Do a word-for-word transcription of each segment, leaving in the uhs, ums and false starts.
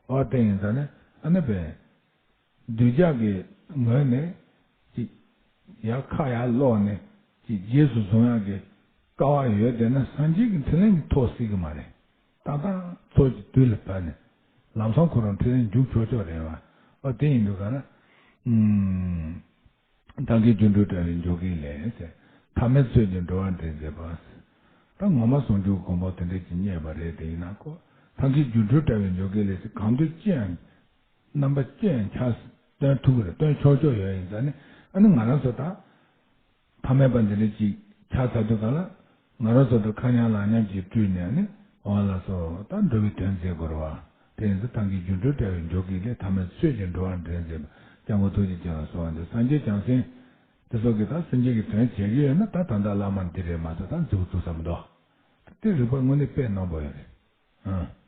འོ་དེ་ཡིན་ཙང་ནི་ཨ་ནི་བས་གདུལ་བྱ་གི་ངོས་ནས་ཅིག་ཡར་ཁ་ཡར་སློག་ནས་ཅིག་རྗེས་སུ་བཟུང་ཡག་གི་དཀའ་བ་ཡོད་བསྡད་ན་སངས་རྒྱས་ཀྱི་འཕྲིན་ལས་ཀྱིས་ཐོགས་སྲིད་ཀྱི་མ་རེད། ཏག་ཏག་ཚོགས་ཀྱི་དུས་ལ་བབས་ནས་ལམ་སང་ཁོ་རང་འཕྲིན་ལས་མཇུག་ཆོག་ཆོག་རེད་བ། ཨོ་དེ་ཡིན་དུས་ག་ན། ཐབས་མཁས་སྒྱུ་འཕྲུལ་དྲ་བའི་འཇོ་སྒེག་ལས་ཟེར། ཐ་མལ་ཚོད་ཀྱིས་འགྲོ་བ་འདྲེན་མཛད་པ། ད་ངོ་མ་ཟུང་འཇུག་གོ་འཕང་དེ་འདྲས་ཀྱི་རྙེད་པ་རེད་དེ་ཡིན་ན་ཁོ། ཐབས་མཁས་སྒྱུ་འཕྲུལ་དྲ་བའི་འཇོ་སྒེག་ལས་ཟེར་གང་འདོད་ཅི་ཡང་རྣམ་པ་ཅི་ཡང་ཆ་སྟོན་ཐུབ་ཀྱི་རེད། སྟོན་ཆོག་ཆོག་ཡོད་ཡིན་ཙང་ནི་ཨ་ནི་ང་རང་ཚོ་ད། ཐ་མལ་པ་འདི་འདྲ་ཅིག་ཆགས་ཚར་དུས་ག་ལ། ང་རང་ཚོ་འདིར་ཁ་ཉམས་ལག་ཉམས་ཀྱིས་སྤྲུལ་ནས་ནི་འོ་ལགས་སོ་ད་འགྲོ་བའི་དོན་མཛད་དགོས་རེད་བ། དེ་ཡིན་ཙང་ཐབས་མཁས་སྒྱུ་འཕྲུལ་དྲ་བའི་འཇོ་སྒེག་ལས་ཐ་མལ་ཚོད་ཀྱིས་འགྲོ་བ་འདྲེན་མཛད་པ་སྐྱབས་མགོན་ཐུགས་རྗེ་ཅན་ལ་གསོལ་བ་འདེབས། སངས་རྒྱས་བྱང་སེམས་དེ་ཚོ་གིས་ད་སེམས་ཅན་གྱི་དོན་བྱེད་ཀྱི་ཡོད་ན་ད་ད་ལྟ་བླ་མ་འདི་རེད་མ་གཏོགས་ད་མཛུབ་བཙུགས་ས་མི་འདུག་དེ་རིག་པ་དངོས་གནས་དཔེ་རྣོ་པོ་ཡོད་རེད། ཨང་།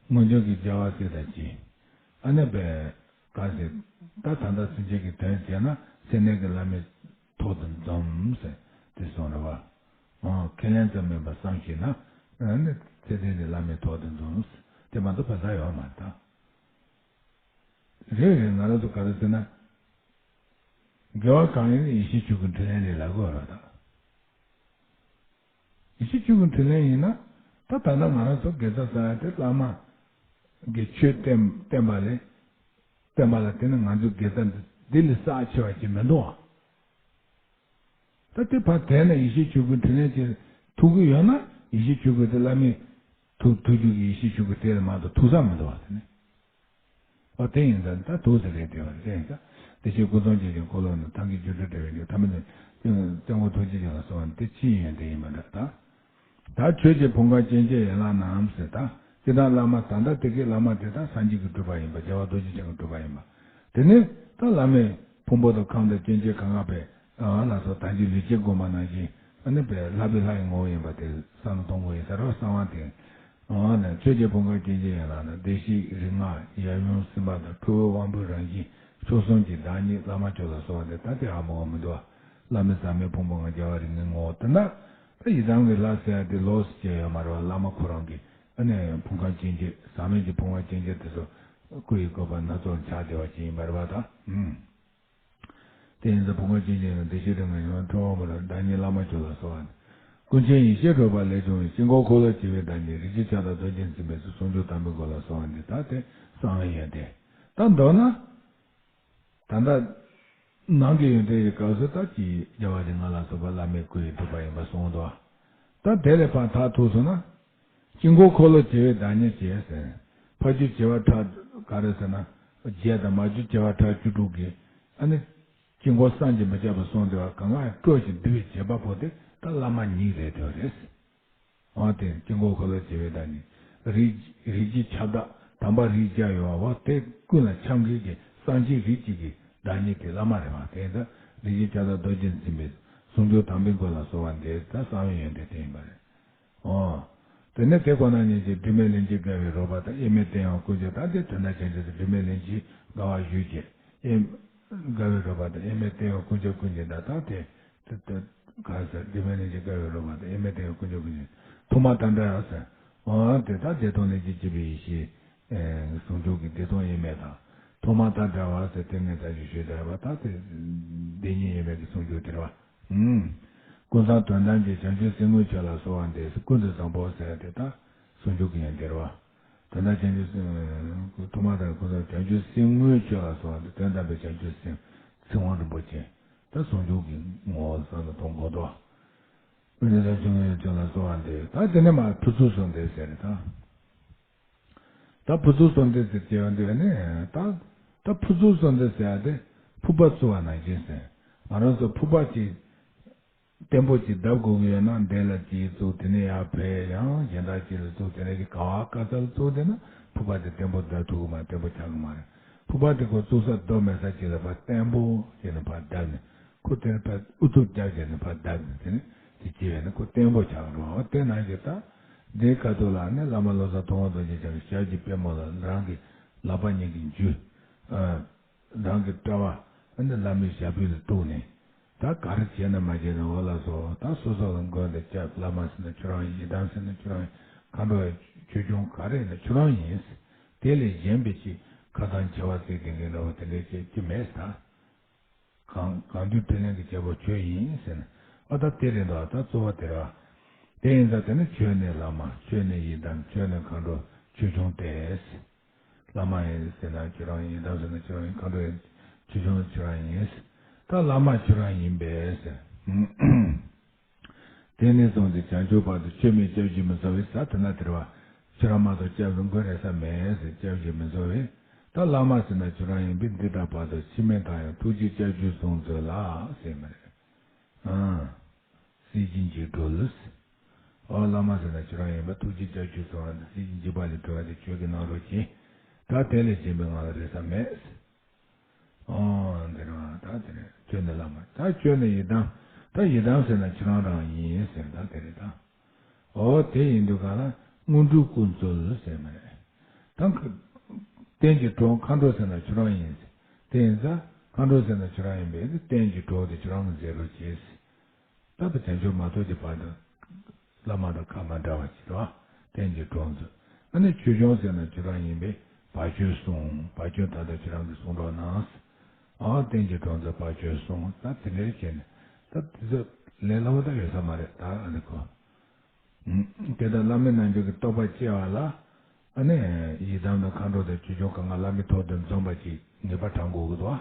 སྔོན་བྱོན་གྱི་རྒྱལ་བ་སྲས་དང་བཅས། ཨ་ནི་པས་ག་ཟེར། ད་ད་ལྟ་སེམས་ཅན་གྱི་དོན་བྱས་ན་སེམས་ནད་ཀྱི་བླ་མའི་ཐོག་ཏུ་འཛོམས་ཟེར་དེ་གསུངས་རེད་བ། ཨོ་ཁས་ལེན་ཙམ་མིན་པར་བསམ་ཤེས་ན་ཨ་ནི་ཚེ་འདས་ཀྱི་བླ་མའི་ཐོག་ཏུ་འཛོམས་ཟེར་དེ་མ་གཏོགས་བར་ཐག་ཡོད་མ་རེད་ད། རེད་རེད་ང་རང་ཚོ་ག་རེ་ཟེར་ན། དགེ་བ་གང་ཡིན་ཡེ་ཤེས་ཆོས་སྐུའི་འཕྲིན་ལས་རེད་ལབ་དགོས་རེད་ད། ཡེ་ཤེས་ཆོས་སྐུའི་འཕྲིན་ལས་ཡིན་ན། ད་ད་ལྟ་ང་རང་ཚོ་དགེ་རྩ་བསགས་ཡ་དེ་བླ་མ་གི་ཆོས་བསྟན་བསྟན་པ་ལས། བསྟན་པ་ལ་བརྟེན་ནས་ང་ཚོའི་དགེ་རྩ་འདི་འདི་ལས་བསགས་ཆེ་བ་ཅིག་མི་འདུག་ཨ། ད་དེ་ཕར་དེ་ན་ཡེ་ཤེས་ཆོས་སྐུའི་འཕྲིན་ལས་ཅིག་ཐུག་གི་ཡོད་ན་ཡེ་ཤེས་ཆོས་སྐུ་དེ་བླ་མའི་ཐུག་ཐུག་རྒྱུ་གི་ཡེ་ཤེས་ཆོས་སྐུ་དེ་ལས་མ་གཏོགས་ཐུག་ས་མི་འདུག་ཨ་དེ་ནི། ཨོ་དེ་ཡིན་ཙང་ད་དུག་ཟེར་རེད་དེ་བ་རེད་ད། དེ་བཞིན་ཀུན་བཟང་རྗེ་བཙུན་འཁོར་ལོ་ནི་ཐབས་མཁས་སྒྱུ་འཕྲུལ་དྲ་བའི་འཇོ་ཐ་མལ་ནི་སྐྱབས་མགོན་ཐུགས་རྗེ་ཅན་ལ་གསོལ་བ་འདེབས་ཕྱིའི་ཡོན་ཏན་ཡིན་པ་འདྲ་ད། ད་ཆོས་ཀྱི་ཕུང་ཁམས་སྐྱེ་མཆེད་ཡན་ལག་རྣམས་ཟེར་ད། སྤྱིར་བཏང་བླ་མ་ད་ལྟ་དེ་གའི་བླ་མ་དེ་དག་སངས་རྒྱས་ཀྱི་སྤྲུལ་པ་ཡིན་པ་རྒྱལ་བ་རྡོ་རྗེ་འཆང་གི་སྤྲུལ་པ་ཡིན་པ། དེ་ནས་ད་བླ་མའི་ཕུང་པོ་དང་ཁམས་དང་སྐྱེ་མཆེད་གང་ག་པའི་ཨ་ལ་སོགས་དལ་འབྱོར་ལུས་ཀྱི་བསྒོམ་པ་ནང་བཞིན་ཨ་ནི་པའི་ལྷག་པའི་ལྷ་ཡི་ངོ་བོ་ཡིན་པ་དེ་བསམ་བློ་གཏོང་དགོས་ཡིན་ཟེར་རོ་གསང་བ་དེ། འོ་ན་ཆོས་ཀྱི་ཕུང་ཁམས་སྐྱེ་མཆེད་ཡན་ལག་ན་བདེ་གཤེགས་རིགས་ལྔ་ཡབ་ཡུམ་སེམས་དཔའ་དང་ཁྲོ་བོའི་དབང་པོའི་རང་བཞིན་མཆོག་གསུམ་གྱི་བདག་ཉིད་བླ་མ་མཆོག་ལ་གསོལ་བ་འདེབས། ད་དེ་ཧ་མ་གོ་མི་འདུག་བ། བླ་མའི་ཟག་མེད་ཕུང་པོ་ལྔ་རྒྱལ་བ་རིགས་ལྔའི་ངོ་བོ་དེ་འདྲ། ད་ཡི་དམ་གྱི་ལྷ་ཟེར་ཡ་དེ་ལོགས་སུ་བྱས་ཡོད་མ་རེད་བ། བླ་མ་ཁོ་རང་གི་ཨ་ནི་ཕུང་ཁམས་སྐྱེ་མཆེད་ཟག་མེད་ཀྱི་ཕུང་པོ་སྐྱེ་མཆེད་དེ་ཚོ་སྐུ་ཡི་བཀོད་པ་སྣ་ཚོགས་ཆགས་བསྡད་པ་ཅིག་ཡིན་པ་རེད་བ་ད། ཨུམ། དེ་ཡིན་ཙང་ཕུང་ཁམས་སྐྱེ་མཆེད་ཡན་ལག་བདེ་གཤེགས་རིགས་ལྔ་ཡང་ཁྲོ་བོ་མོ་ལ་བདག་ཉིད་བླ་མ་མཆོག་ལ་གསོལ་བ་འདེབས། ཀུན་མཁྱེན་ཡེ་ཤེས་རོལ་པ་ལས་བྱུང་བའི་དཀྱིལ་འཁོར་འཁོར་ལོ་བྱེ་བའི་བདག་ཉིད་རིགས་ཀྱི་ཁྱབ་བདག་རྡོ་རྗེ་འཛིན་པའི་ཟུང་འཇུག་དམ་པའི་སྒོ་ལ་གསོལ་བ་འདེབས། ད་དེ་གསང་བའི་ཡོན་ཏན། ད་མདོར་ན། ད་ལྟ་ནང་གི་ཡོན་ཏན་གྱི་སྐབས་སུ་ད་ཅི་རྒྱལ་བ་རིགས་ལྔ་ལ་སོགས་པ་བླ་མའི་སྐུ་ཡི་སྤྲུལ་པ་ཡིན་པ་གསུངས་འདུག་ད་དེ་ལས་ཕར་མཐར་ཐུག་སོང་ན། དཀྱིལ་འཁོར་འཁོར་ལོ་བྱེ་བའི་བདག་ཉིད་ཅེས་ཟེར། ཕ་རྒྱུད་བྱེ་བ་ཕྲག་ག་རེ་ཟེར་ན། བརྒྱད་དང་མ་རྒྱུད་བྱེ་བ་ཕྲག་བཅུ་དྲུག་གིས་ཨ་ནི། དཀྱིལ་འཁོར་བསམ་གྱིས་མི་ཁྱབ་པ་གསུངས་བསྡད་པ་གང་ག་ཡང་སྤྲོ་ཞིང་བསྡུ་བའི་བྱེད་པ་པོ་དེ་ད་བླ་མ་ཉིད་རེད་དེ་རེད། འོ་དེ་དཀྱིལ་འཁོར་འཁོར་ལོ་བྱེ་བའི་བདག་ཉིད། རིགས་རིགས་ཀྱི་ཁྱབ་བདག་དམ་པ་རིགས་བརྒྱ་ཡོད་པ་འོ་དེ་ཀུན་ལ་འཆམ་མཁན་གྱི་སངས་རྒྱས་རིགས་གཅིག་གི་བདག་ཉིད་དེ་བླ་མ་རེད་བ། དེ་ད་རིགས་ཀྱི་ཁྱབ་བདག་རྡོ་རྗེ་འཛིན་པའི་ཟུང་འཇུག་དམ་པའི་སྒོ་ལ་གསོལ་བ་འདེབས། ད་གསང་བའི་ཡོན་ཏན་དེ་ཡིན་པ་རེད། ཨོ། དེ་ནས་དེ་ཁོ་ན་ཉིད་ཀྱི་དྲི་མེད་ལན་གཅིག་དགའ་བའི་རོལ་པ་དང་། དབྱེར་མེད་དོན་ཡང་ཀུན་ཁྱབ། ད་དེ་དོན་དམ་ཅན་གྱི་དྲི་མེད་ལན་གཅིག་དགའ་བ་ཞུས་ཀྱི། དབྱེར་དགའ་བའི་རོལ་པ་དང་། དབྱེར་མེད་དོན་ཡང་ཀུན་ཁྱབ་ཀུན་གྱི་བདག་ད་དེ། དེ་དེ་ག་ཟེར། དྲི་མེད་ལན་གཅིག་དགའ་བའི་རོལ་པ་དང་། དབྱེར་མེད་དོན་ཡང་ཀུན་ཁྱབ་ཀུན་གྱི་ཐོག་མ་དང་འདྲ་ཟེར། ཨོ་དེ་ད་བདེ་སྟོང་ལན་གཅིག་སྐྱེས་པའི་ཡེ་ཤེས། ཟུང་འཇུག་གི་བདེ་སྟོང་དབྱེར་མེད་དང་། ཐོག་མ་དང་བྲལ་བ་ཟེར་དེ་ངས་ད་ཅི་ཞུས་བསྡད་པ་ད་དེ་བདེན་གཉིས་དབྱེར་མེད་ཀྱི་ཟུང་འཇུག་དེ་རེད་བ། ཨུམ། ཀུན་བཟང་དོན་དམ་གྱི་བྱང་ཆུབ་སེམས་དངོས་ཆོས་ལ་གསོལ་བ་འདེབས། ཀུན་ཏུ་བཟང་པོ་ཟེར་དེ་ད་ཟུང་འཇུག་གི་ཡོན་ཏན་རེད་བ། དོན་དམ་བྱང་ཆུབ་སེམས། ཐོག་མ་དང་ཀུན་བཟང་བྱང་ཆུབ་སེམས་དངོས་ཆོས་ལ་གསོལ་བ་འདེབས། དོན་དམ་པའི་བྱང་ཆུབ་སེམས་ཚིག་དབང་རིན་པོ་ཆེ། ད་ཟུང་འཇུག་གི་ངོ་བོ་བསམ་བློ་གཏོང་དགོས་དོ། ཀུན་ཏུ་བཟང་པོའི་ཆོས་ལ་གསོལ་བ་འདེབས། ད་དེ་ནས་མར་ཕུར་ཚུགས་གསོལ་འདེབས་ཟེར་རེད་ད། ད་ཕུར་ཚུགས་གསོལ་འདེབས་ཟེར་བྱས་པ་འདི་ནི་ད་ད་ཕུར་ཚུགས་གསོལ་འདེབས་ཟེར་ཡ་དེ་ཕུར་པ་བཙུགས་པ་ནང་བཞིན་ཟེར། ང་རང་ཚོ་ཕུར་པ་ཅིག་བརྟན་པོ་ཅིག་བརྡབ་དགོས་ཀྱི་ཡོད་ན་འདི་ལ་ཅིག་བཙུགས། དེ་ནས་ཡར་ཕེབས། ཡང་གཞན་དག་ཅིག་ལ་བཙུགས། དེ་ནས་ཀྱི་ག་བ་ག་ས་ལ་བཙུགས་བསྡད་ན་ཕུར་པ་དེ་བརྟན་པོ་བརྡབ་ཐུབ་ཀྱི་མ་བརྟན་པོ་ཆགས་ཀྱི་མ་རེད། ཕུར་པ་དེ་ཁོ་བཙུགས་ས་རྡོ་མེད་ས་ཅིག་ལ་ཕར་བརྟན་པོ་བྱས་ནས་ཕར་བརྡབས་ནས། ཁོ་དེར་ཕར་ཨུ་ཐུག་རྒྱབ་བྱས་ནས་ཕར་བརྡབས་ནས་དེ་ནས་དེ་བྱས་ནས་ཁོ་བརྟན་པོ་ཆགས་འགྲོ་བ། དེ་ནང་བཞིན་ད་འདིའི་ཁ་ཐུག་ལ་ནི་བླ་མ་བློ་བཟང་ཐུབ་དབང་རྡོ་རྗེ་འཆང་གི་ཞབས་ཀྱི་པད་མོ་ལ་རང་གི་ལག་པ་གཉིས་ཀྱིས་འཇུ། ཨ། རང་གི་དཔྲལ་བ་ནི་བླ་མའི་ཞབས་པུས་ལ་གཏུགས་ནས། ད་ག་རེ་བྱས་ན་མ་བྱས་ན་འོ་ལགས་སོ། ད་སོ་སོ་ལ་མགོན་དང་སྐྱབས། བླ་མ་ཟེར་ན་ཁྱོད་རང་ཡིན། ཡི་དམ་ཟེར་ན་ཁྱོད་རང་ཡིན། མཁའ་འགྲོ་ཆོས་སྐྱོང་ག་རེ་ཡིན་ན་ཁྱོད་རང་ཡིན། དེ་ལས་གཞན་པའི་ཅིག་ཁ་གདངས་ཆེ་བ་ཟེར་གྱི་འདི་འདྲ་བོ་དེ་འདྲའི་ཅིག་ཅི་མེད་ད། གང་གང་འདུལ་ཕྲིན་ལས་ཀྱི་རྒྱལ་པོ་ཁྱོད་ཡིན་ཟེར་ན། ཨ་ད་དེ་རེད་འདུག་ད་གཙོ་བོ་དེ་རེད་བ། དེ་ཡིན་ཙང་དེ་ནི་ཁྱོད་ནི་བླ་མ། ཁྱོད་ནི་ཡི་དམ། ཁྱོད་ནི་མཁའ་འགྲོ་ཆོས་སྐྱོང་སྟེ། བླ་མ་ཡིན་ཟེར་ན་ཁྱོད་རང་ཡིན། ཡི་དམ་ཟེར་ན་ཁྱོད་རང་ཡིན། མཁའ་འགྲོ་ཡིན། ཆོས་སྐྱོང་ཁྱོད་རང་ཡིན། ད་བླ་མ་ཁྱོད་རང་ཡིན་པས་ཟེར། དེ་ནས་བཟུང་སྟེ་བྱང་ཆུབ་བར་དུ་ཆོས་མིན་སྐྱབས་གཞི་མི་བཟོ་བས་ཟེར། དེ་ན་དེར་བ་ཁྱོད་རང་མ་གཏོགས་སྐྱབས་སུ་མགོན་རེ་ས་མེད་ཟེར། སྐྱབས་གཞི་མི་བཟོ་བས། ད་བླ་མ་ཟེར་ན་ཁྱོད་རང་ཡིན་པས། འདི་དག་བར་དུ་ཕྱི་མའི་མཐའ་ཡང་ཐུགས་རྗེའི་སྐྱབས་ཀྱུས་བཟུང་མཛོད་ལ་ཟེར་མ་རེད། ཨང་། སྲིད་ཞིའི་འཇིགས་སྒྲོལ། ཨོ་བླ་མ་ཟེར་ན་ཁྱོད་རང་ཡིན་པས། ཐུགས་རྗེའི་སྐྱབས་ཀྱུས་བཟུང་བ་ནི་སྲིད་ཞིའི་འཇིགས་པ་ལས་སྒྲོལ་བ་དེ་ཁྱོད་ཀྱིས་གནང་རོགས་གྱིས། ད་དེ་ལས་གཞན་པའི་ང་ལ་རེ་ས་མེད། ཨོ་འདི་རང་ད་དེ་རེད། ཁྱོད་ནི་བླ་མ། ད་ཁྱོད་ནི་ཡི་དམ། ད་ཡི་དམ་ཟེར་ན་ཁྱོད་རང་རང་ཡིན་ཟེར། ད་དེ་རེད་ད། ཨོ་དེ་ཡིན་དུས་ག་ལ་དངོས་གྲུབ་ཀུན་སྩོལ་ཟེར་མ་རེད། ད་རྟེན་གྱི་གྲོགས་མཁའ་འགྲོ་ཟེར་ན་ཁྱོད་རང་ཡིན་ཟེར། དེ་ཡིན་ཙང་མཁའ་འགྲོ་ཟེར་ན་ཁྱོད་རང་ཡིན་པས། རྟེན་གྱི་གྲོགས་དེ་ཁྱོད་རང་གིས་མཛད་རོགས་གྱིས་ཟེར། ད་ལྟ་བྱང་ཆུབ་མ་ཐོབ་ཀྱི་བར་དུ་བླ་མ་དང་ཁ་མ་འབྲལ་བ་ཞིག་རེད་བ། རྟེན་གྱི་གྲོགས་མཛོད། ཨ་ནི་ཆོས་སྐྱོང་ཟེར་ན་ཁྱོད་རང་ཡིན་པས། བར་ཆད་སྲུང་། བར་ཆད་ད་ལྟ་ཁྱོད་རང་གིས་སྲུང་རོགས་གནང་། ཨ་རྟེན་གྱི་གྲོགས་མཛོད་བར་ཆད་སྲུང་། ད་དེ་འདྲའི་བྱས་ནས་ད་དེ་ཚོ་ལས་སླ་པོ་ད་ཡོད་ས་མ་རེད་ད། ཨ་ནི་ཁོ། དེ་ལྟར་བླ་མེད་རྣལ་འབྱོར་གྱི་རྟོགས་པ་སྐྱེ་བ་ལ། ཨ་ནི་ཡི་དམ་དང་མཁའ་འགྲོ་དང་ཆོས་སྐྱོང་གང་ག་བླ་མེད་ཐོག་ཏུ་འཛོམས་པ་ཅིག་ངེས་པར་དྲང་དགོས་ཀྱི་འདུག་བ།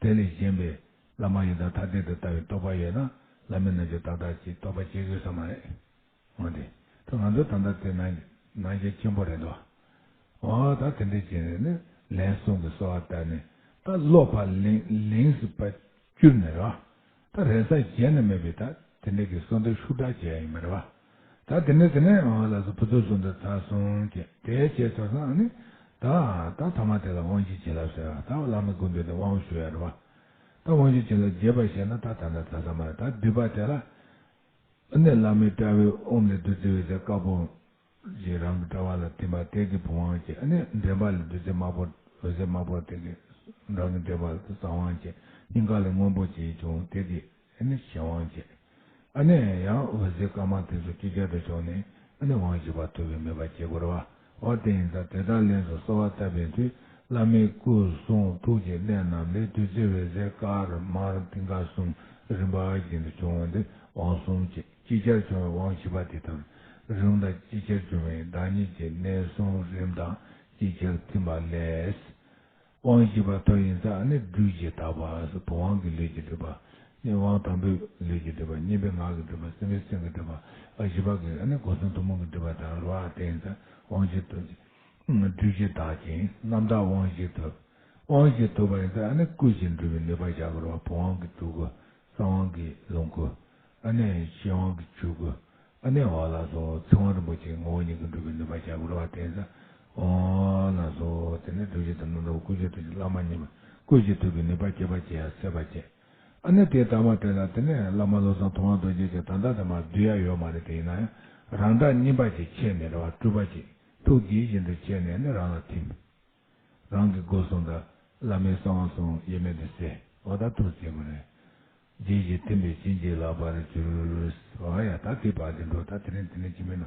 དེ་ལས་གཞན་པའི་བླ་མ་ཡི་དམ་ཐ་དད་དུ་ལྟ་བའི་རྟོགས་པ་ཡོད་ན་བླ་མེད་རྣལ་འབྱོར་ཏག་ཏག་ཅིག་རྟོགས་པ་སྐྱེ་དགོས་ས་མ་རེད། འོ་དེ། ད་ང་ཚོ་ད་ལྟ་དེ་ནང་ནང་རྐྱེན་ཆེན་པོ་རེད་འདུག་འོ་ད་དེ་འདྲ་བྱས་ནས་ནི་ལན་གསུམ་གྱི་གསོལ་བ་བཏབ་ནས་ད་བློ་ཕར་ལིང་ལིང་སུ་ཕར་བསྐྱུར་ནས་ར། ད་རེ་ས་གཞན་ན་མེད་པའི་ད་དེ་འདྲ་གི་གསོལ་འདེབས་ཤུགས་དྲག་བྱས་ཡ་ཡིན་མ་རེད་བ། ད་དེ་ནས་དེ་ནས་ཨ་ལགས་སོ་བུ་ཚོ་གསོལ་འདེབས་ཚར་སོང་བྱས་དེ་བྱས་ཚར་སོང་། ཨ་ནི་ད་ད་ཐ་མ་དེ་ལ་དབང་བཞི་བྱིན་རླབས་ཟེར་བ། ད་བླ་མའི་སྐུ་མདུན་དུ་དབང་ཞུ་ཡ་རེད་བ། ད་དབང་བཞི་བྱིན་རླབས་རྒྱས་པ་བཤད་ན་ད་ད་ལྟ་ཚར་ས་མ་རེད། ད་བསྡུས་པ་དེ་ལ། ཨ་ནི་བླ་མའི་དཔྲལ་བའི་ཨོཾ་ལས་བདུད་རྩི་འོད་ཟེར་དཀར་པོ་ཞིག་རང་གི་དཔྲལ་བ་ལ་ཐིམ་པ་དེ་གི་བུམ་དབང་བྱས། ཨ་ནི་འདྲེན་པ་ལས་བདུད་རྩི་དམར་པོ་འོད་ཟེར་དམར་པོ་དེ་གི་རང་གི་འདྲེན་པ་ལ་གསང་དབང་བྱས། སྙིང་ག་ལས་སྔོན་པོ་ཞིག་བྱུང་། དེ་གི་ཨ་ནི་གཞན་དབང་བྱས། ཨ་ནི་ཡང་འོད་ཟེར་དཀར་དམར་དེ་ཚོ་ཅིག་ཅར་དུ་བྱུང་ནས་ཨ་ནི་དབང་བཞི་པ་ཐོབ་པའི་མོས་པ་བྱེད་དགོས་རེད་བ། འོ་དེ་ཡིན་ཙང་དེ་ལྟར་ལན་གསུམ་གསོལ་བ་བཏབ་པའི་མཐུས་བླ་མའི་སྐུ་གསུང་ཐུགས་ཀྱི་གནད་རྣམས་ལས་བདུད་རྩི་འོད་ཟེར་དཀར་དམར་མཐིང་ག་གསུམ་རིམ་པ་བཞིན་དུ་བྱུང་བ་འདི་དབང་གསུམ་བྱས། ཅིག་ཅར་བྱུང་བའི་དབང་བཞི་པ་དེ་དང་རིམ་དང་ཅིག་ཅར་བྱུང་བའི་བདག་ཉིད་ཀྱི་གནད་གསུམ་རིམ་དང་ཅིག་ཅར་ཐིམ་པ་ལས། དབང་བཞི་པ་ཐོབ་ཡིན་ཙང་ཨ་ནི་སྒྲུབ་བྱེད་དག་པ་ཟེར། བུམ་དབང་གི་ལུས་ཀྱི་སྒྲིབ་པ། ཨ་ནི་དབང་དང་པོའི་ལུས་ཀྱི་སྒྲིབ་པ། གཉིས་པའི་ངག་གི་སྒྲིབ་པ། གསུམ་པའི་སེམས་ཀྱི་སྒྲིབ་པ། ཨ་བཞི་པ་གི་ཨ་ནི་སྒོ་གསུམ་ཐུན་མོང་གི་སྒྲིབ་པ་དག་རེད་བ། དེ་ཡིན་ཙང་དབང་བཞི་ཐོབ་ཅིང་། སྒྲུབ་བྱེད་དག་ཅིང་རྣམ་དག་དབང་བཞི་ཐོབ། དབང་བཞི་ཐོབ་པ་ཡིན་ཙང་ཨ་ནི་བསྐུལ་ཞིང་སྒྲུབ་པའི་ནུས་པ་བཞག་དགོས་རེད་བ། བུམ་དབང་གིས་སྒྲུབ་དགོས། གསང་དབང་གིས་ལོངས་སྐུ། ཨ་ནི་ཤེར་དབང་གིས་ཆོས་སྐུ། ཨ་ནི་འོ་ལགས་སོ། ཚིག་དབང་རིན་པོ་ཆེའི་ངོ་བོ་ཉིད་ཀྱིས་སྒྲུབ་པའི་ནུས་པ་བཞག་དགོས་རེད་བ། དེ་ཡིན་ཙང་འོ་ལགས་སོ། དེ་ནས་སྒྲུབ་བྱེད་དང་རྣམ་དག་བསྐུལ་ཞིང་ཐོབ་ཅིང་བླ་མ་མཉེས་པ། བསྐུལ་ཞིང་ཐོབ་པའི་ནུས་པ་སྐྱེད་པར་བྱེད་ཡ་སད་པར་བྱེད། ཨ་ནི་དེ་ལྟ་མ་དེ་ལ་དེ་ནས་བླ་མ་བློ་བཟང་ཐུབ་དབང་རྡོ་རྗེ་ཞེས་ད་ལྟ་དེ་མར་བསྡུ་ཡ་ཡོད་མ་རེད། དེ་ཡིན་ན་ཡང་རང་སྒྲ་སྙན་པ་ཞིག་ཁྱེར་ནས་རེད་བ། སྤྲུལ་པ་ཞིག་ཐུགས་དགྱེས་བཞིན་དུ་ཁྱེར་ནས་ནི་རང་ལ་ཐིམ། རང་གི་སྒོ་གསུམ་དང་བླ་མའི་གསང་བ་གསུམ་དབྱེར་མེད་དུ་གསལ། འོ་ད་ཐུགས་གསལ་པོ་རེད། དགྱེས་བཞིན་ཐིམ་པས་བྱིན་གྱིས་བརླབ་པར་གྱུར། འོ་ཡ་ད་དེ་བར་དེ་འགྲོ། ད་དེ་རིང་དེ་ནས་ཅི་མིན་ན།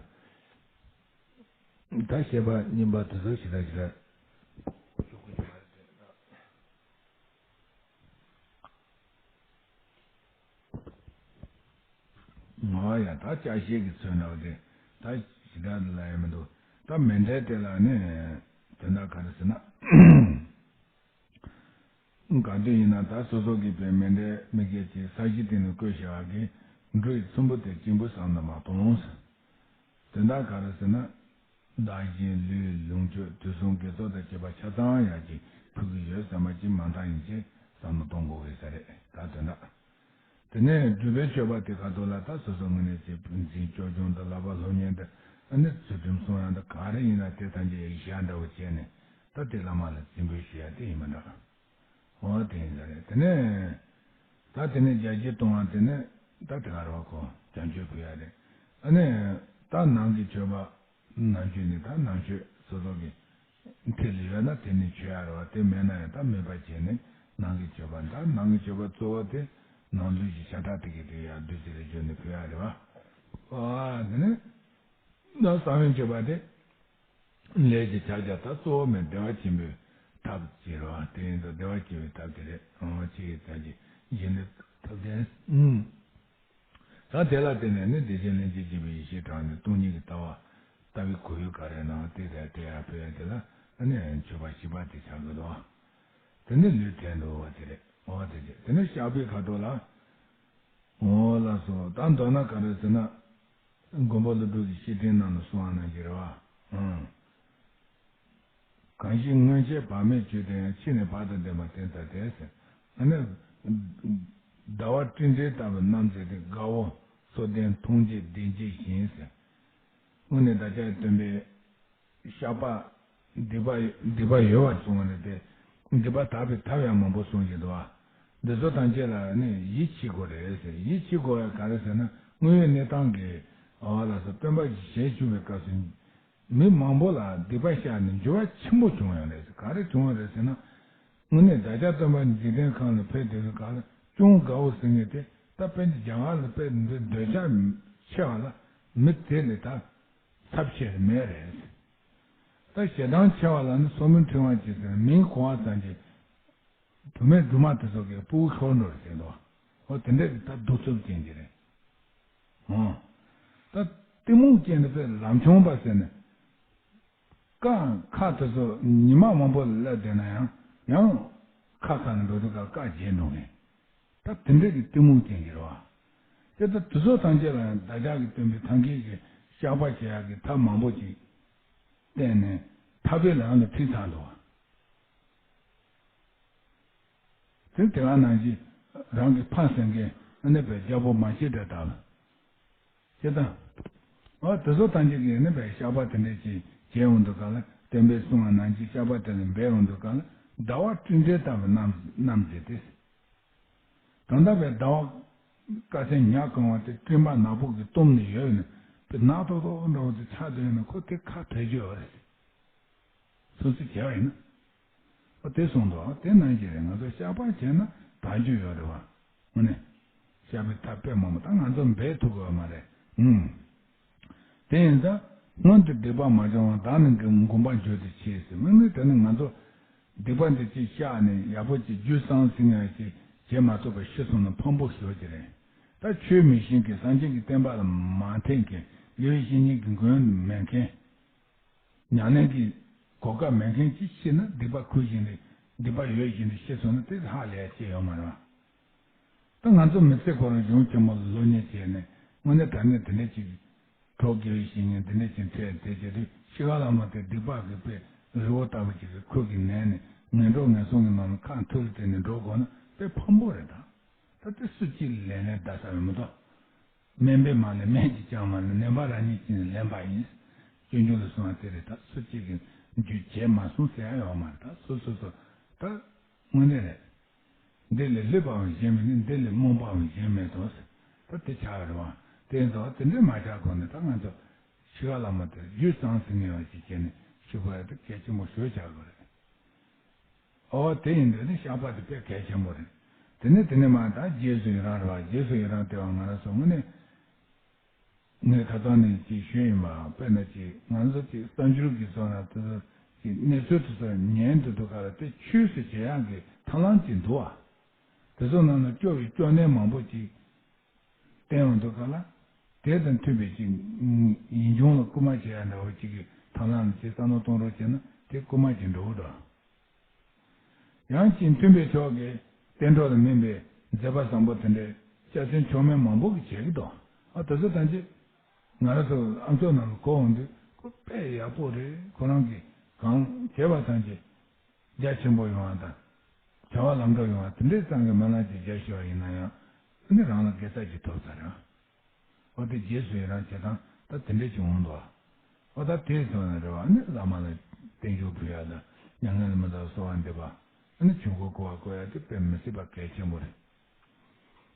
ད་བཤད་པ་རྙིང་པ་དེ་ཚོ་ཞེ་དྲག་ཞེ་དྲག་ཞུ་དགོས་ཀྱི་མ་རེད་དེ། ང་ཡང་ད་ཅ་ཤེས་ཀྱི་ཚོད་འདྲ་བ་དེ་ད་ཞེ་དྲག་ལ་ཡང་མི་འདུག་ད་མཎྜལ་དེ་ལ་ནི་དོན་དག་ག་རེ་ཟེར་ན། ག་དུས་ཡིན་ན་ད་སོ་སོ་གི་པའི་མཎྜལ་དམིགས་བརྒྱད་ཀྱི་ས་གཞི་སྟེང་ནས་བཀོད་བཞག་གི་འབྲུ་ཡི་ཚོམ་བུ་དེ་གཅིག་པུ་བསམ་དུ་མ་གཏོང་། དོན་དག་ག་རེ་ཟེར་ན། བདག་གཞན་ལུས་ལོངས་སྤྱོད་དུས་གསུམ་དགེ་ཚོགས་དང་བཅས་པ་ཆ་ཚང་ཡར་གྱི་ཕུལ་གྱི་ཡོད་བསམ་པ་ཅིག་མ་མཐའ་ཡིན་ཕྱིན་བསམ་བློ་གཏོང་དགོས་ཀྱི་ས་རེད་ད་དོན་དག་དེ་ནས་སྒྲུབ་པའི་མཆོད་པ་དེ་ག་ཐོག་ལ་ད་སོ་སོ་ངོས་ནས་ཀྱི་བུ་འཛིན་སྐྱོར་སྦྱོང་དང་བསླབ་པ་སློབ་གཉེར་དང་ཨ་ནི་ཚུལ་ཁྲིམས་སྲུང་ཡ་དང་ག་རེ་ཡིན་ན་དེ་ཐམས་ཅད་ཡིག་ཞགས་འདྲ་བོ་བྱས་ནས་ད་དེ་བླ་མ་ལ་རྩིས་འབུལ་ཞུ་ཡ་དེ་ཡིན་པ་འདྲ། འོ་དེ་ཡིན་ས་རེད། དེ་ནས་ད་དེ་ནས་རྒྱ་སྐྱེད་གཏོང་བ་དེ་ནས་ད་དེ་ག་རེ་བ་ཁོ་བྱམས་མཆོད་ཕུལ་ཡ་རེད། ཨ་ནི་ད་ནང་གི་མཆོད་པ་ནང་མཆོད་ནི་ད་ནང་མཆོད་སོ་སོ་གི་མཐིལ་ལ་ཡོད་ན་དེ་ནི་མཆོད་ཡ་རེད་བ། དེ་མེད་ན་ཡང་ད་མོས་པ་བྱས་ནས་ནང་གི་མཆོད་པ། ད་ནང་གི་མཆོད་པ་གཙོ་བོ་དེ་ནང་ལུས་ཀྱི་ཤ་ཁྲག་དེ་གི་དེ་ཡར་བདུད་རྩི་ལ་བསྒྱུར་ནས་ཕུལ་ཡ་རེད་བ། ཨ་དེ་ནས། ད་ས་བོན་སྤྱོད་པ་དེ། ལས་ཀྱི་ཕྱག་རྒྱ་ད་གཙོ་བོ་མེད་བདེ་བ་ཆེན་པོའི་ཐབས་ཅིག་རེད་བ། དེ་ཡིན་དུས་བདེ་བ་ཆེན་པོའི་ཐབས་དེ་རེད། འོ་ཅི་ཡི་ཐབས་ཀྱི་གཞི་ནི་ཐབས་ལྡན། ཨུམ། ད་དེ་ལ་བརྟེན་ནས་ནི་བདེ་ཆེན་ལྷན་ཅིག་སྐྱེས་པའི་ཡེ་ཤེས་དྲངས་ནས་སྟོང་ཉིད་ཀྱི་ལྟ་བ་ལྟ་བའི་གོ་ཡུལ་ག་རེ་ན་དེ་དང་དེ་ཡང་ཕན་ཡོན་དེ་ལ་ཨ་ནི་མཆོད་པ་བཤད་པ་དེ་ཆགས་ཀྱི་འདུག་དེ་ནི་ལུས་དྲན་འདུག་བ་དེ་རེད། འོ་དེ་རེད། དེ་ནི་བཤགས་པའི་ཁ་དོག་ལ། འོ་ལགས་སོ། ད་མདོར་ན་ག་རེ་ཟེར་ན། མགོན་པོ་ཀླུ་སྒྲུབ་ཀྱི་བཤེས་སྤྲིང་ནང་ལ་གསུངས་པ་ནང་བཞིན་རེད་བ། ཨང་། གང་ཞིག་སྔོན་ཆད་བག་མེད་བྱས་དེ་ཡང་། ཕྱིས་ནས་བག་དང་ལྡན་པ་དེ་ལྟ་སྟེ་ཟེར། ཨ་ནི། ཟླ་བ་སྤྲིན་བྲལ་ལྟ་བུ་རྣམ་མཛེས་ཏེ། དགའ་བོ་མཚོ་ལྡན་མཐོང་བྱེད་གདེང་བྱེད་བཞིན་ཟེར། དངོས་གནས་བདག་ཅག་སྟོན་པའི་བཤགས་པ། སྡིག་པ་སྡིག་པ་ཡོད་པར་གསུངས་པ་རེད་དེ། སྡིག་པ་དག་པའི་ཐབས་ཡང་མང་པོ་གསུངས་བཞིན་འདུག་བ། འདི་ཚོ་ཐམས་ཅད་ལ་ནི་ཡིད་ཆེས་དགོས་རེད་ཟེར། ཡིད་ཆེས་དགོས་པ་ག་རེ་ཟེར་ན། དངོས་ཡོད་གནས་སྟངས་ཀྱི་འོ་ལགས་སོ། སྟོན་པ་གིས་ཞལ་བཞུགས་པའི་སྐབས་སུ། མི་མང་པོ་ལ་སྡིག་པ་བཤགས་ནས་འགྱུར་བ་ཆེན་པོ་བྱུང་ཡོད་རེད་ཟེར། ག་རེ་བྱུང་བ་རེད་ཟེར་ན། དངོས་གནས་བདག་ཅག་སྟོན་པ་འཇིག་རྟེན་ཁམས་ལ་ཕེབས་བསྡད་པའི་སྐབས་ལ་ཅུང་དགའ་བོ་ཟེར་མཁན་དེ་ད་དཔེ་འདི་རྒྱ་གར་ལ་དཔེ་འདི་འདོད་ཆགས་ཆེ་བ་ལ་མི་དེ་ལས་ད་ཚབས་ཆེ་མེད་རེད། ད་ཞེ་སྡང་ཆེ་བ་ལ་ནི་སོར་མོའི་ཕྲེང་བ་ཅིག་ཟེར་མིང་གོ་བ་ཙམ་གྱིས་བུད་མེད་སྦྲུམ་མ་དེ་ཚོ་གི་སྤུ་གུ་ཤོར་འགྲོ་རེད་ཟེར་འདུག་འོ་དེ་འདྲ་གི་ད་གདུག་རྩུབ་ཅན་གྱི་རེད། ཨོ། ད་གཏི་མུག་ཅན་དེ་དཔེ་ལམ་ཆུང་བ་ཟེར་ནས། རྐང་ཁ་དེ་ཚོ་ཉི་མ་མང་པོ་ལ་བསྡད་ན་ཡང་ཡང་ཁ་ཁ་ནས་འགྲོ་དུས་ཀ་རྐང་བརྗེད་འགྲོ་ངེས། ད་དེ་འདྲ་གི་གཏི་མུག་ཅན་གྱི་རེད་བ། དེ་ལྟར་དེ་ཚོ་ཐམས་ཅད་ལ་ཡང་བདག་ཅག་གིས་སྟོན་པའི་ཐབས་མཁས་ཀྱི་བཤགས་པ་བྱེད་ཡག་གི་ཐབས་མང་པོ་ཅིག་བསྟན་ནས་ཐར་པའི་ལམ་ལ་ཁྲིད་ཚར་འདུག་བ། དེ་དེ་ག་ནང་བཞིན་རང་གི་ཕ་སེང་གེ་ཨ་ནེ་པའི་རྒྱལ་པོ་མ་ཤི་འདྲ་དང་། ཅེས་དང་། འོ་དེ་ཚོ་ཐམས་ཅད་ཀྱིས་ནི་བའི་བཤགས་པ་དེ་འདྲ་ཅིག་བྱས་འོང་དུས་ག་ལ། སྟོན་པས་གསུངས་པ་ནང་བཞིན་བཤགས་པ་དེ་ལ་འབད་འོང་དུས་ག་ལ། ཟླ་བ་སྤྲིན་བྲལ་ལྟ་བུ་རྣམ་རྣམ་མཛེས་ཏེ། ད་ལྟ་བའི་ཟླ་བ་དཀར་ཆེམ་ཉ་གང་བ་དེ་སྤྲིན་པ་ནག་པོ་གིས་བཏུམས་ནས་ཡོད་ནས་དཔེ་ནག་ཏོག་ཏོག་འདྲ་བོ་དེ་ཆགས་བསྡད་ནས་ཁོ་དེ་ཁ་བྲལ་རྒྱུ་ཡོད་རེད། སོ་སོས་བྱས་པ་ཡིན་ན། ཨོ་དེ་གསུངས་འདུག་དེ་ནང་བཞིན་རེད། ང་ཚོ་བཤགས་པ་བྱས་ན་དལ་རྒྱུ་ཡོད་རེད་བ། དངོས་གནས། བཤགས་པའི་ཐབས་དཔེ་མང་པོ་ད་ང་ཚོ་འབད་ཐུབ་ཀྱི་ཡོད་མ་རེད། ཨུམ། དེ་ཡིན་ཙང་སྔོན་དུ་སྡིག་པ་མ་བྱུང་བར། བདག་ནི་འགོམ་པར་འགྱུར་དུ་ཆེ་ཟེར། དངོས་གནས་དེ་ནི་ང་ཚོ་སྡིག་པ་འདི་ཅིག་བཤགས་ནས་ཡག་པོ་ཅིག་རྒྱུ་གཙང་ཟིན་ཡག་ཅིག་བྱེད་མ་ཐུབ་པར་ཤི་སོང་ན་ཕངས་པོ་ཞེ་པོ་ཅིག་རེད། ད་ཆོས་མི་ཤེས་མཁན། སངས་རྒྱས་ཀྱི་བསྟན་པ་ལ་མ་འཐད་མཁན། དགེ་བའི་བཤེས་གཉེན་གྱི་མགོན་མེད་མཁན། ཉམས་ལེན་གྱི་གོ་སྐབས་མེད་མཁན་གྱིས་ཤི་ན་སྡིག་པ་ཁུར་བཞིན་དུ་སྡིག་པ་ཡོད་བཞིན་དུ་ཤི་སོང་ན་དེ་ཧ་ལས་ཡ་ཅི་ཡོད་མ་རེད་བ། ད་ང་ཚོ་མི་ཚེ་ཁོ་རང་གཞུང་ཆེན་མོ་ལ་སློབ་གཉེར་བྱས་ནས་དངོས་གནས་དྲང་གནས་དེ་འདྲ་ཅིག་གྲོགས་དགེ་བའི་བཤེས་གཉེན་དེ་འདྲ་ཅིག་འཕྲད་དེ་བྱེད་དུས་ཤི་ཁ་ལ་མ་དེ་སྡིག་པ་གི་དཔེ་རི་བོ་ལྟ་བུ་ཅིག་གི་ཁུར་གྱིས་མནན་ནས་ངན་འགྲོ་ངན་སོང་གི་ནང་ལ་ཁ་འཐོར་བསྡད་ནས་འགྲོ་དགོས་ན་དཔེ་ཕངས་པོ་རེད་ད། ད་དེ་སུ་གཅིག་ལས་ལན་བདའ་ས་རེད་མི་འདུག་སྨན་པས་མ་ལན་སྨན་གྱིས་ཀྱང་མ་ལན། ནད་པ་རང་ཉིད་ཀྱིས་ལན་པ་ཡིན། སྤྱོད་འཇུག་ལ་གསུངས་པ་དེ་རེད། ད་སུ་གཅིག་གིས་རྒྱུ་བྱས་མ་སོང་ཟེར་ཡ་ཡོད་མ་རེད། ད་སོ་སོ་སོ་ད་དངོས་གནས་རེད། འདི་ལས་ལྷོད་པའང་གཞན་མིན་ནི། འདི་ལས་རྨོངས་པའང་གཞན་མེད་དོ་ཟེར། ད་དེ་ཆགས་རེད་བ། དེ་ཡིན་ཙང་དེ་འདྲས་མ་ཆགས་གོང་ནས་ད་ང་ཚོ་ཤི་ཁ་ལ་མ་དེ་རྒྱུ་གཙང་ཟིན་ངེས་པ་ཞིག་བྱས་ནས་ཤི་དགོས་ཡ་དེ་གལ་ཆེན་པོ་ཞེ་པོ་ཆགས་དགོས་རེད། ཨོ་དེ་ཡིན་དུས་ནི་བཤགས་པ་དེ་དཔེ་གལ་ཆེན་པོ་རེད། དེ་ནས་དེ་ནས་མར་ད་རྗེས་སུ་ཡི་རང་རེད་བ། རྗེས་སུ་ཡི་རང་དེ་བ་ང་རང་ཚོ་དངོས་གནས་ངས་ཁ་སང་ནས་ཅིག་ཞུས་ཡིན་པ། དཔེར་ན་ཅིག་ང་ཚོ་ཅིག་གསར་འགྱུར་གྱི་བཟོ་ན་དེ་ཚོ་ཅིག་གནས་ཚུལ་དེ་ཚོ་ཉན་དུ་འདུག་ག་ལ། དེ་ཆོས་སུ་བྱེད་ཡག་གི་ཐབས་ལམ་ཅིག་འདུག་བ། དེ་ཚོ་ནང་ལ་སྐྱོ་བའི་སྐྱོ་གནས་མང་པོ་ཅིག་བསྟན་འོང་དུས་སྐབས་ལ། དེ་དང་མཐུན་པའི་ཅིག་ཡིད་འབྱུང་ལ་སྐུལ་མ་བྱེད་ཡ་འདྲ་བོ་ཅིག་གི་ཐབས་ལམ་ཅིག་བསམ་བློ་གཏོང་རོགས་བྱས་ན་དེ་སྐུལ་མ་ཅིག་འགྲོ་གི་འདུག་ཡང་ཅིག་མཐུན་པའི་ཕྱོགས་ཀྱི་བསྟན་འགྲོ་ལ་སྨིན་པའི་མཛད་པ་བཟང་པོ་དེ་འདྲའི་སྐྱག་རྫུན་མཆོག་དམན་མང་པོ་གིས་བྱེད་ཀྱི་འདུག་ཨ་དེ་ཚོ་ཐམས་ཅད་ང་རང་ཚོ་ཨམ་ཅོག་ནང་ལ་གོ་འོང་དུས་ཁོ་དཔེ་ཡག་པོ་རེད། ཁོ་རང་གིས་གང་བྱས་པ་ཐམས་ཅད་རྒྱ་ཆེན་པོ་ཡོང་བ་དང་། བྱ་བ་ལམ་འགྲོ་ཡོང་བ་དེ་འདྲའི་ཙང་གི་སྨོན་ལམ་ཅིག་རྒྱབ་ཤེས་པ་ཡིན་ན་ཡང་ཨ་ནི་རང་ལ་དགེ་རྩ་ཅིག་ཐོབ་ཚར་རེད། ཨོ་དེ་རྗེས་སུ་ཡི་རང་བྱེད་སྟངས་ད་དེ་འདྲའི་ཅིག་འོང་འདུག་ཨོ་ད་དེ་སོང་ན་རེད་བ། ཨ་ནི་བླ་མ་ལ་བརྟན་བཞུགས་ཕུལ་ཡ་དང་མྱ་ངན་ལས་མི་འདའ་བར་གསོལ་བ་འདེབས་པ། ཨ་ནི་ཆོས་འཁོར་བསྐོར་བ་བསྐོར་ཡ་དེ་དཔེ་མི་སྲིད་པ་གལ་ཆེན་པོ་རེད།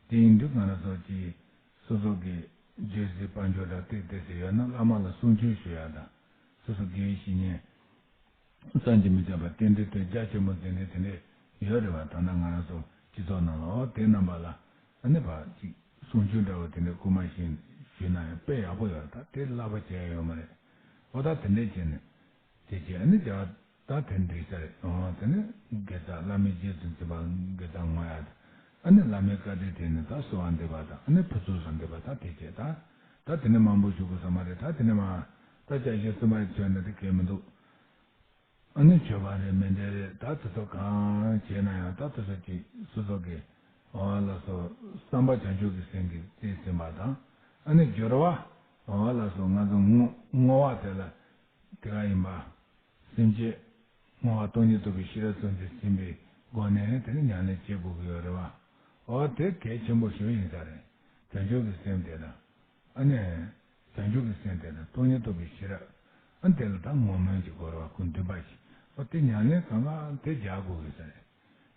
དེ་ཡིན་དུས་ང་རང་ཚོ་གིས་སོ་སོ་གི་རྗེས་སུ་དཔལ་འབྱོར་དང་ཏིག་ཏིག་ཙམ་ཡོད་ན་བླ་མ་ལ་གསུང་ཆོས་ཞུ་ཡ་དང་། སོ་སོ་དགེ་བའི་བཤེས་གཉེན་བསམ་གྱིས་མི་ཁྱབ་པ་རྟེན་འབྲེལ་དེ་རྒྱ་ཆེན་པོ་དེ་འདྲ་དེ་འདྲ་ཡོད་རེད་བ། ད་ལྟ་ང་རང་ཚོ་སྤྱི་ཚོགས་ནང་ལ་ཨོ་དེ་རྣམ་པ་ལ་ཨ་ནི་ཕར་ཅིག་གསུང་ཆོས་འདྲ་བོ་དེ་འདྲ་སྐུལ་མ་ཞིག་ ཞུས་ན་ཡང་དཔེ་ཡག་པོ་ཡོད། ད་དེ་བསླབ་པ་བྱས་ཡོད་མ་རེད། འོ་ད་དེ་འདྲས་བྱས་ནས་དེ་བྱས་ནས་རྒྱ་ད་དེ་འགྲིག་ས་རེད། འོ་དེ་ནས་དགེ་རྩ་བླ་མའི་རྗེས་སུ་འཛིན་པ་དགེ་རྩ་བསྔོ་ཡག་དང་། ཨ་ནི་བླ་མའི་བཀའ་དྲིན་དེ་ནི་ད་གསོལ་བ་འདེབས་པ་དང་། ཨ་ནི་ཕུར་ཚུགས་སུ་འདེབས་པ་དང་། དེ་བྱས་ད་ད་དེ་ནས་མང་པོ་ཞུ་དགོས་ས་མ་རེད། ད་དེ་ནས་མ་ད་བཅའ་བཞི་གསུམ་པ་ཡི་ཚོད་ནི་དེ་གལ་མི་འདུག་ཨ་ནི་མཆོད་པ་རེད། མཎྜལ་རེད། ད་དེ་ཚོ་གང་བྱས་ན་ཡང་ད་དེ་ཚོ་ཅིག་སོ་སོ་གི་འོ་ལགས་སོ། བསམ་པ་བྱང་ཆུབ་ཀྱི་སེམས་ཀྱིས་རྩིས་ཟིན་པ་དང་། ཨ་ནི་སྦྱོར་བ་འོ་ལགས་སོ། ང་ཚོ་བསྔོ་བསྔོ་བ་དེ་ལ་དེ་ག་ཡིན་པ། སེམས་བསྐྱེད་བསྔོ་བ་སྟོང་ཉིད་རྟོགས་པའི་ཤེས་རབ་གསུམ་དེ་ཟིན་པའི་སྒོ་ནས་དེ་ནི་ཉམས་ལེན་བྱེད་དགོས་ཀྱི་ཡོད་རེད་བ། འོ་དེ་གལ་ཆེན་པོ་ཞིག་ཡིན་ས་རེད། བྱང་ཆུབ་ཀྱི་སེམས་དེ་དང་། ཨ་ནི། བྱང་ཆུབ་ཀྱི་སེམས་དེ་དང་སྟོང་ཉིད་རྟོགས་པའི་ཤེས་རབ། ཨ་ནི་དེ་ལ་ད་བསྔོ་སྨོན་གྱི་སྐོར་བ་ཀུན་འདུས་པ་ཞིག་འོ་དེ་ཉམས་ལེན་གང་ག་དེ་རྒྱག་དགོས་ཀྱི་ས་རེད།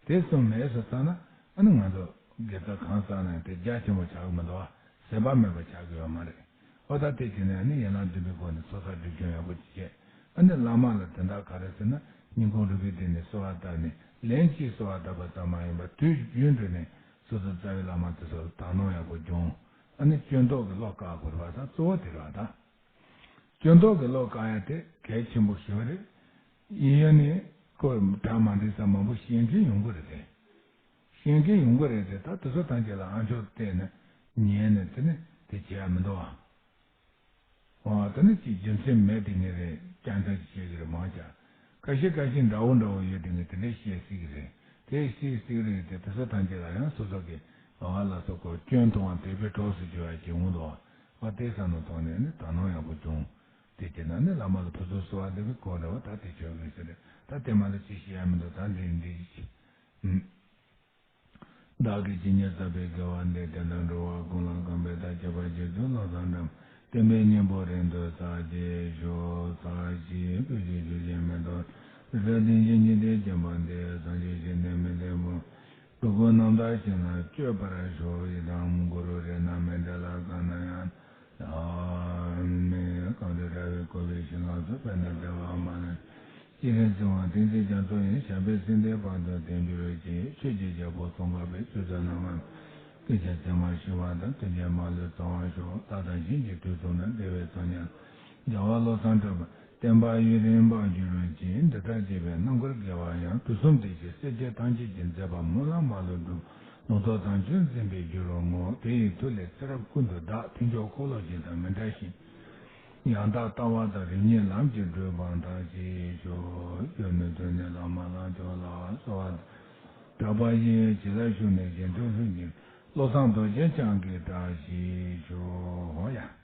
དེ་གསུམ་མེད་སོང་ཙང་ན་ཨ་ནི་ང་ཚོ་དགེ་རྩ་གང་བསགས་ན་དེ་རྒྱ་ཆེན་པོ་ཆགས་ཀྱི་མི་འདུག་བ། ཟད་པ་མེད་པ་ཆགས་ཀྱི་ཡོད་མ་རེད། འོ་ད་དེ་བྱས་ནས་ཨ་ནི་ཡན་ལག་བདུན་པའི་སྒོ་ནས་ཚོགས་བསགས་སྒྲིབ་སྦྱོང་ཡག་པོ་ཅིག་བྱས། ཨ་ནི་བླ་མ་ལ་དོན་དག་ག་རེ་ཟེར་ན། སྙིང་ཁོང་རུས་པའི་གཏིང་ནས་གསོལ་བ་བཏབ་ནས་ལན་གཅིག་གསོལ་བ་བཏབ་པ་ཙམ་མ་ཡིན་པར་དུས་རྒྱུན་དུ་ནས་སོ་སོ་རྩ་བའི་བླ་མ་དེ་ཚོ་ལ་དག་སྣང་ཡག་པོ་སྦྱོང་། ཨ་ནི་སྐྱོན་རྟོག་གི་བློ་བཀག་དགོས་པ་དང་གཙོ་བོ་དེ་རེད་བ་དང་། སྐྱོན་རྟོག་གི་བློ་བཀག་ཡ་དེ་གལ་ཆེན་པོ་ཞིག་རེད། ཡིན་ཡང་ནི་ཁོ་གྲ་མ་འགྲིག་ས་མང་པོ་བཤད་མཁན་ཡོང་གི་རེད་དེ། བཤད་མཁན་ཡོང་གི་རེད་དེ། ད་དེ་ཚོ་ཐམས་ཅད་ལ་ཨ་མཆོག་བལྟས་ནས་ཉན་ནས་དེ་ནི་དེ་བྱས་ཡ་མི་འདུག་ཨ། འོ་དེ་ནི་ཅིག་རྒྱུ་མཚན་མེད་དེ་ངས་རེད་སྐྱག་འདྲ་ཅིག་བཤད་གི་རེད་མང་ཆ། ཁ་ཤས་ཁ་ཤས་འདྲ་བོ་འདྲ་བོ་ཡོད་དེ་ངས་དེ་འདྲ་བཤད་སྲིད་གི་རེད། དེ་བཤད་སྲིད་གི་རེད་དེ། དེ་ཚོ་ཐམས་ཅད་ལ་ཡང་སོ་སོ་གི་འོ་ལ་སོགས་སྐོར་སྐྱོན་མཐོང་བ་དད་པའི་གྲོགས་སུ་གྱུར་བ་ཞིག་འོང་དོ། འོ་དེ་བསམ་བློ་བཏང་ནས་ནི་དག་སྣང་ཡག་པོ་སྦྱོང་། དེ་བྱས་ན་ནི་བླ་མ་ལ་ཕུར་ཚུགས་གསོལ་བ་འདེབས་པའི་སྐོར་རེད་བ། ད་དེ་ཆོག་གི་ཟེར་རེད། ད་དེ་མ་ལ་ཅི་བཤད་ཡ་མི་འདུག་ད་འདི་འདི་ཞིག་ཨུམ། བདག་གིས་ཇི་སྙེད་བསགས་པའི་དགེ་བ་འདི། དེ་དག་འགྲོ་བ་ཀུན་ལ་གང་ཕན་དང་། ཁྱབ་པ་ཇི་སྲིད་བློ་བཟང་འགྲམ། བསྟན་པའི་སྙིང་པོ་རིང་དུ་གསལ་བྱེད་ཤོག་ཚར་གཅིག་བོད་ཀྱི་ཆོས་བརྒྱུད་མེ་ཏོག་རི་རབ་བདེ་ཆེན་སྙིང་ཐིག་ཅན་པ་འདི། སངས་རྒྱས་ཞིང་གནས་མི་ལྡན་པོ། སྤྲུལ་སྐུ་རྣམ་དག་ཞིང་ལ་སྤྱོད་པར་ཤོག་ཡི་དམ་གུ་རུ་རཏྣ་མཎྜལ་གང་ན་ཡང་། ཨ་མི་གང་དུ་བཀྲ་བའི་གོ་བའི་ཞིང་ཁམས་སུ། དཔལ་ནི་བདེ་བ་མ་ལུས། སྤྱན་རས་གཟིགས་དབང་བསྟན་འཛིན་རྒྱ་མཚོ་ཡི། ཞབས་པད་སྲིད་མཐའི་བར་དུ་བརྟན་གྱུར་ཅིག་ཆོས་ཀྱི་རྒྱལ་པོ་ཙོང་ཁ་པའི་ཆོས་སྲིད་ལ་མ་སྐད་ཆ་ཚད་མར་ཞི་བ་དང་། དོན་ཆེན་མ་ལུས་ཚང་བར་ཤོག་ལྷ་དང་གཞན་གྱི་དུས་གསུམ་ན། བདེ་བའི་ཚོགས་མཉམ་རྒྱལ་བ་བློ་བཟང་གྲགས་པ། བསྟན་པ་ཡུན་རིང་འབངས་རྒྱུད་རིང་ཅིང་། འདི་ལྟར་བྱས་པའི་རྣམ་དཀར་དགེ་བ་ཡང་། དུས་གསུམ་བདེ་གཤེགས་སྲས་བཅས་ཐམས་ཅད་ཀྱི། མཛད་པ་སྨོན་ལམ་མ་ལུས་འགྲུབ། ལུང་རྟོགས་དམ་ཆོས་འཛིན་པའི་རྒྱུ་རུ་བསྔོ། དེ་ཡི་མཐུ་ལས་ཚེ་རབས་ཀུན་ཏུ་བདག་དལ་འབྱོར་འཁོར་ལོ་བཞི་དང་མི་འབྲལ་ཞིང་། ཡང་དག་ལྟ་བ་དང་རིམ་གཉིས་ལམ་གྱི་བགྲོད་པ་མཐར་ཕྱིན་ཤོག་གཞོན་ནུ་དོན་ནི་བླ་མ་ལག་མཆོག་ལ་གསོལ་བ། གྲགས་པ་ཡི་བྱིན་རླབས་ཤུགས་ནི་གཞན་དོན་ལྷུན་གྱིས། བློ་བཟང་རྡོ་རྗེ་འཆང་གི་བཀྲ་ཤིས་ཤོག་ཡ།